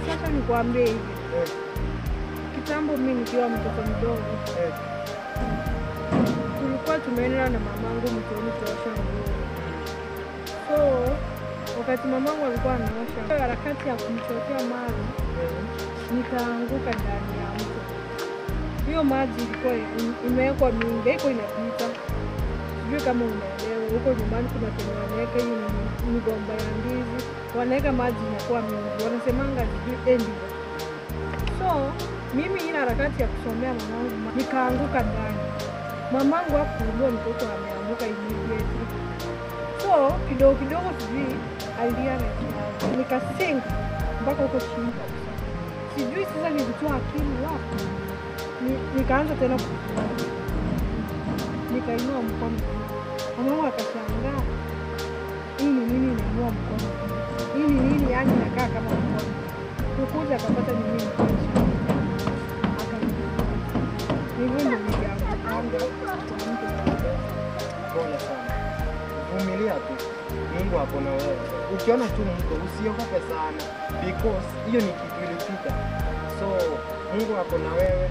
Sasa nikwambie hivi. Kitambo mimi nikiwa mtoto mdogo. Tulikuwa tumeenda na mamangu mtoni kuosha nguo. So wakati mamangu alikuwa anaosha, harakati ya kumchotea maji, nikaanguka ndani ya mto. Hiyo maji ilikuwa imewekwa mingi, iko inapita. Sijui kama unaelewa, huko nyumbani kuna penye wanaweka hiyo migomba ya ndizi, wanaweka maji inakuwa mingi, wanasemanga sijui endigo. So mimi ina harakati ya kusomea mamangu, nikaanguka ndani. Mamangu hakujua mtoto ameanguka immediately. So kidogo kidogo sijui alia na nikasink mpaka huko chini kabisa. Sijui sasa nilitoa akili wapi. Nikaanza tena kupumua. Nikainua mkono. Mamangu akashangaa. Hii ni nini inainua mkono? Hii ni nini yani inakaa kama mkono? Kukuja akapata ni mimi nikashangaa. Akaniambia. Hivyo ndio nilianguka kwa mto. Pole sana. Vumilia tu. Mungu ako na wewe. Ukiona tu mto usiogope sana because hiyo ni kitu ilipita. So Mungu ako na wewe.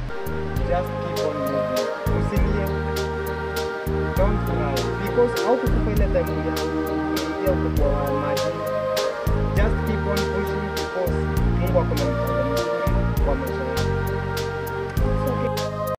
Just keep on moving. Usilie. Don't cry because haukukufa ile time uliingia huko kwa maji. Just keep on pushing because Mungu ako na mpango.